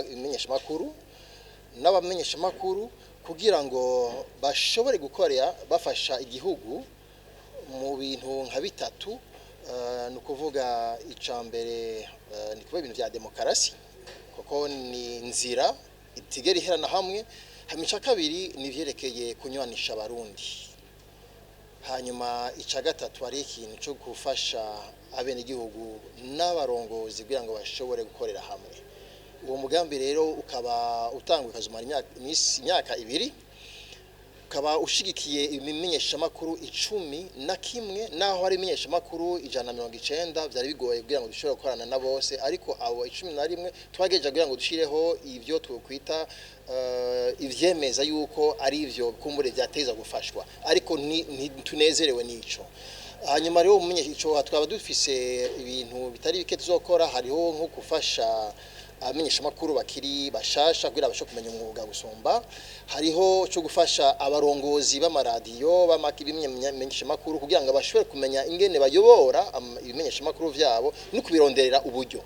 ibimenyeshamakuru n'abamenyeshamakuru kugira ngo bashobore gukorera bafasha igihugu mu bintu nka bitatu. Ni ukuvuga icya mbere, ni kuba ibintu bya demokarasi, kuko ni inzira itigera iherana hamwe. Hanyuma icya kabiri ni ivyerekeye kunywanisha Abarundi. Hanyuma icya gatatu ari ikintu cyo gufasha abenegihugu n'abarongozi kugira ngo bashobore gukorera hamwe. Uwo mugambi rero ukaba utangwa ukazumara imyaka 2, ukaba ushigikiye ibimenyeshamakuru 11, naho hari ibimenyeshamakuru 190. Byari bigoye kugira ngo dushobore gukorana na bose, ariko abo 11 twagejeje kugira ngo dushireho ibyo twokwita ivyemeza yuko ari ivyo kumbure vyateza gufashwa, ariko ntitunezerewe n'ico. Hanyuma rero umenye ico twaba dufise ibintu bitari bike tuzokora. Hariho nko gufasha abamenyeshamakuru bakiri bashasha kugira bashe kumenya umwuga gusumba, hariho cyo gufasha abarongozi b'amaradiyo b'ibimenyeshamakuru kugira ngo bashobore kumenya ingene bayobora ibimenyeshamakuru vyabo no kubironderera uburyo.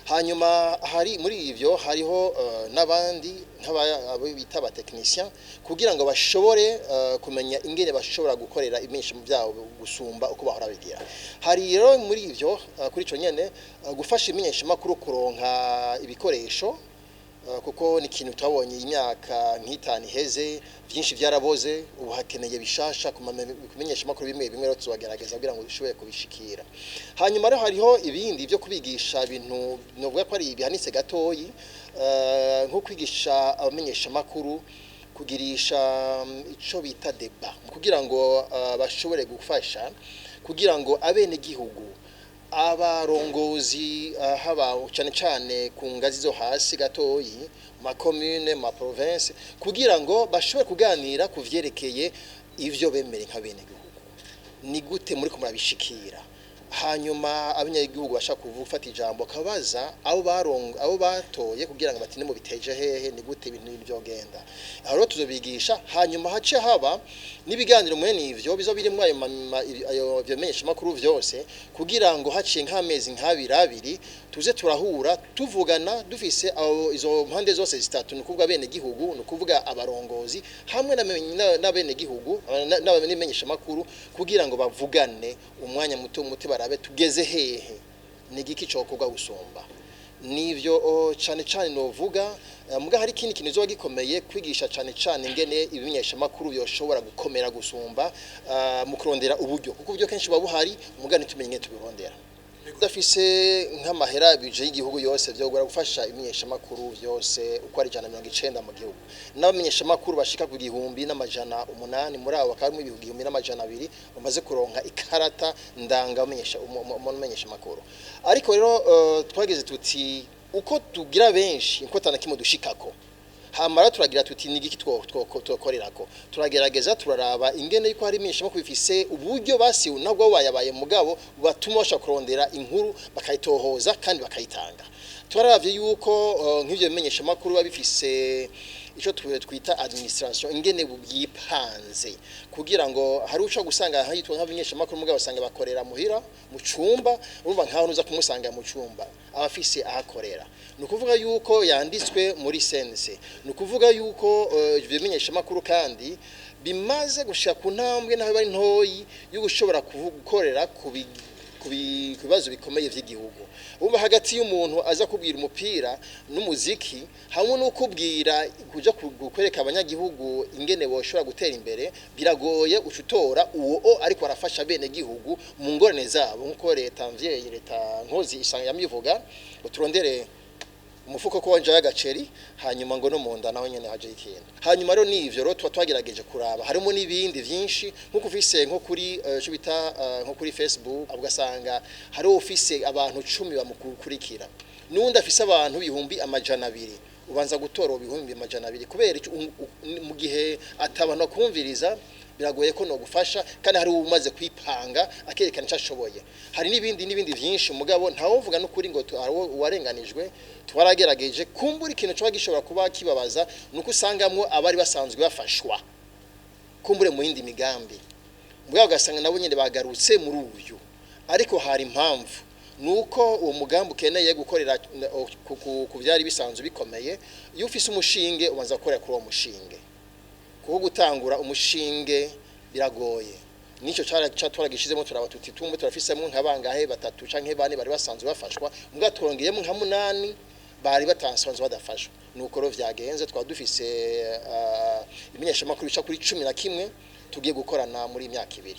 Hanyuma hari muri ivyo hariho n'abandi nk'abo bita aba technicien kugira ngo bashobore kumenya ingene bashobora gukorera ibimenyesha byabo gusumba uko bahora bigira. Hari rero muri ivyo, kuri ico nyene, gufasha ibimenyeshamakuru kuronka ibikoresho, kuko ni ikintu twabonye imyaka nk'itanu iheze, byinshi byaraboze, ubu hakeneye bishasha kumenyesha amakuru bimwe bimwe. Rero tuzagerageza kugira ngo dushobore kubishikira. Hanyuma rero hariho ibindi byo kubigisha ibintu novuga ko ari bihanitse gatoyi, nko kwigisha abamenyesha amakuru kugirisha ico bita débat, kugira ngo bashobore gufasha kugira ngo abenegihugu, abarongozi, haba cyane cyane ku ngazi zo hasi gatoyi, ma commune, ma province, kugira ngo bashobore kuganira ku vyerekeye ivyo bemere nk'abenegihugu, ni gute muri ko murabishikira. Hanyuma abanyagihugu bashaka gufata ijambo kabaza abo barongo abo batoye kugira ngo batinde mu biteje hehe, ni gute ibintu byogenda. Aho rero tuzobigisha, hanyuma hace haba n'ibiganiro mwene ivyo bizo birimo ayo byo makuru vyose, kugira ngo haciye nk'amezi nk'abiri abiri tuze turahura tuvugana dufise abo izo mpande zose zitatu, ni ukuvuga bene gihugu, ni ukuvuga abarongozi hamwe n'abene gihugu n'abamenyesha makuru, kugira ngo bavugane umwanya muto muto barabe tugeze hehe, ni igiki cokorwa gusumba. Nivyo cane cane novuga. Muga hari ikindi kintu zoba gikomeye kwigisha cane cane ingene ibimenyesha makuru byoshobora gukomera gusumba mu kurondera uburyo, kuko uburyo kenshi buba buhari, muga ntitumenye ingene tubirondera. Udafise nk'amahera budget y'igihugu yose vyogora gufasha ibimenyesha makuru vyose uko ari 190 mu gihugu, n'abamenyesha makuru bashika ku 1800. Muri abo bakaba harimo 1200 bamaze kuronka ikarata ndanga umumenyesha makuru. Ariko rero twageze tuti uko tugira benshi nko tana kimwe dushikako. Hamara turagira tuti ni igiki twokorerako? Turagerageza turaraba ingene yuko hari imenyesha makuru bifise uburyo basi nabwo bayabaye mugabo batuma bashobora kurondera inkuru bakayitohoza kandi bakayitanga. Turaravye yuko nk'ivyo bimenyesha makuru biba bifise ico twita administration, ingene byipanze, kugira ngo hari uco gusanga hitwa nk'abamenyesha makuru mugabo basanga bakorera muhira mu cumba. Urumva nkaho nuza kumusanga mu cumba abafise ahakorera, ni ukuvuga yuko yanditswe muri CNC, ni ukuvuga yuko ivyo bimenyesha makuru kandi bimaze gushika ku ntambwe, naho bari ntoyi, yo gushobora gukorera ku bibazo bikomeye vy'igihugu. Uba hagati y'umuntu aza kubwira umupira n'umuziki hamwe no kubwira kuja kwereka abanyagihugu ingene boshobora gutera imbere, biragoye ucutora uwo o ariko arafasha bene gihugu mu ngorane zabo, nkuko leta mvyeyi, leta nkozi isanga yamivuga ngo turondere umufuko ko wanje y'agaceri, hanyuma ngo no munda naho nyene haje ikintu. Hanyuma rero nivyo rero tuba twagerageje kuraba, harimo n'ibindi vyinshi nkuko ufise nko kuri ico bita nko kuri Facebook, ugasanga hari ufise abantu 10 bamukurikira n'undi afise abantu 200,000. Ubanza gutora 200,000 kubera ico? Mu gihe atabantu bakumviriza biragoye ko no gufasha, kandi hari umaze kwipanga akerekana icyo ashoboye. Hari n'ibindi n'ibindi vyinshi, mugabo ntawovuga n'ukuri ngo hari uwarenganijwe. Twaragerageje kumbura ikintu coba gishobora kuba kibabaza, nuko usangamwo abari basanzwe bafashwa kumbure mu yindi migambi, mugabo ugasanga nabo nyene bagarutse muri uyu, ariko hari impamvu. Nuko uwo mugambi ukeneye gukorera ku byari bisanzwe bikomeye. Iyo ufise umushinge, ubanza gukorera kuri uwo mushinge, kuko gutangura umushinge biragoye. Nicyo twaragishyizemo, turaba tuti tumwe turafisemo nka bangahe, batatu canke bane bari basanzwe bafashwa, mbwa twongeyemo nka munani bari batasanzwe badafashwa. Nuko rero vyagenze, twaba dufise imenyeshamakuru bica kuri 11 tugiye gukorana muri imyaka 2.